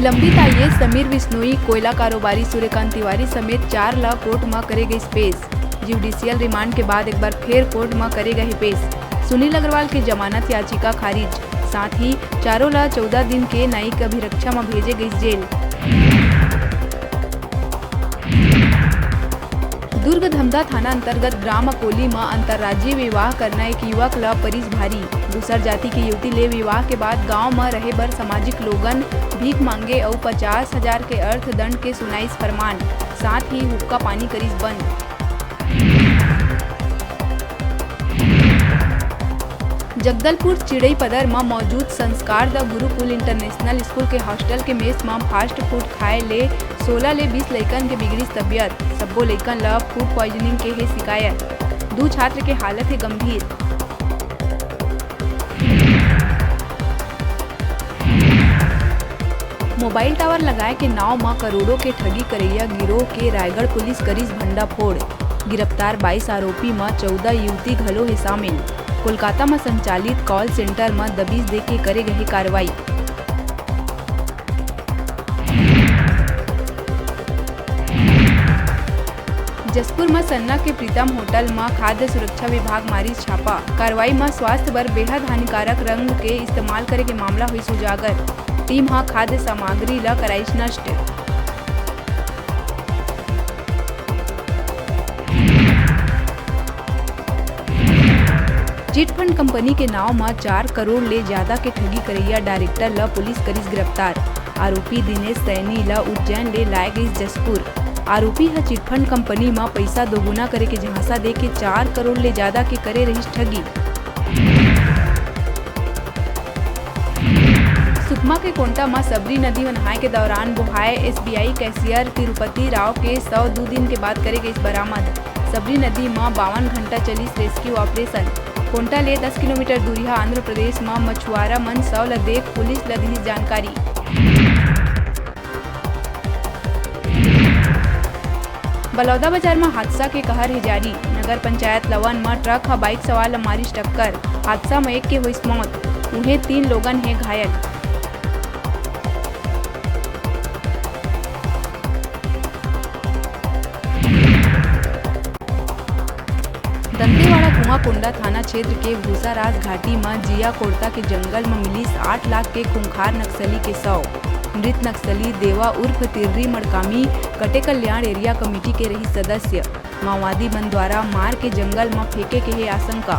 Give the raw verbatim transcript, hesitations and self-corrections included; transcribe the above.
लंबित आईएएस समीर बिश्नोई, कोयला कारोबारी सूर्यकांत तिवारी समेत चार ल कोर्ट म करे गइस पेश। ज्यूडिशियल रिमांड के बाद एक बार फेर कोर्ट म करे गए पेश। सुनील अग्रवाल के जमानत याचिका खारिज, साथ ही चारों ल चौदह दिन के न्यायिक अभिरक्षा म भेजे गइस जेल। दुर्ग धमधा थाना अंतर्गत ग्राम अकोली म अंतर्राज्यीय विवाह करना एक युवक ल परिस भारी। दूसर जाति के युवती ले विवाह के बाद गांव म रहे बर सामाजिक लोगन भीख मांगे अउ पचास हजार के अर्थदंड के सुनाइस फरमान, साथ ही हुक्का पानी करिस बंद। जगदलपुर चिड़ईपदर म मौजूद संस्कार द गुरुकुल इंटरनेशनल स्कूल के हॉस्टल के मेस म फास्ट फूड खाए ले सोलह ले बीस लइकन के बिगड़िस तबियत। सब्बो लइकन ल फूड पॉइजनिंग के हे शिकायत। दू छात्र के हालत हे गंभीर। मोबाइल टावर लगाए के नाव म करोड़ों के ठगी करइया गिरोह के रायगढ़ पुलिस करिस भंडाफोड़। गिरफ्तार बाईस आरोपी म चौदह युवती घलो हे शामिल। कोलकाता म संचालित कॉल सेंटर म दबिश देके करे गए कार्रवाई। जशपुर म सन्ना के प्रीतम होटल म खाद्य सुरक्षा विभाग मारिस छापा। कार्रवाई म स्वास्थ्य बर बेहद हानिकारक रंग के इस्तेमाल करे के मामला होइस उजागर। टीम ह खाद्य सामग्री ल कराइस नष्ट। चिटफंड कंपनी के नाव म चार करोड़ ले ज्यादा के ठगी करइया डायरेक्टर ल पुलिस करिस गिरफ्तार। आरोपी दिनेश सैनी ल उज्जैन ले लाए गइस जशपुर। आरोपी ह चिटफंड कंपनी म पइसा दोगुना करे के झांसा दे के चार करोड़ ले ज्यादा के करे रहिस ठगी। सुकमा के कोंटा म सबरी नदी म नहाए के दौरान बोहाए एसबीआई कैशियर तिरुपति राव के शव दू दिन के बाद करे गइस बरामद। सबरी नदी म बावन घंटा चलिस रेस्क्यू ऑपरेशन। कोंटा ले दस किलोमीटर दूरिहा आंध्र प्रदेश म मछुआरा मन शव ल देख पुलिस ल दिस जानकारी। बलौदाबाजार म हादसा के कहर हे जारी। नगर पंचायत लवन म ट्रक ह बाइक सवार ल मारिस टक्कर। हादसा म एक के होइस मौत, उहें तीन लोगन हे घायल। दंतेवाड़ा कुआंकोंडा थाना क्षेत्र के भूसारास घाटी म जिया कोड़ता के जंगल म मिलिस आठ लाख के खूंखार नक्सली के शव। मृत नक्सली देवा उर्फ तिर्री मड़कामी कटे कल्याण एरिया कमेटी के रहिस सदस्य। माओवादी मन द्वारा मार के जंगल म फेंके के हे आशंका।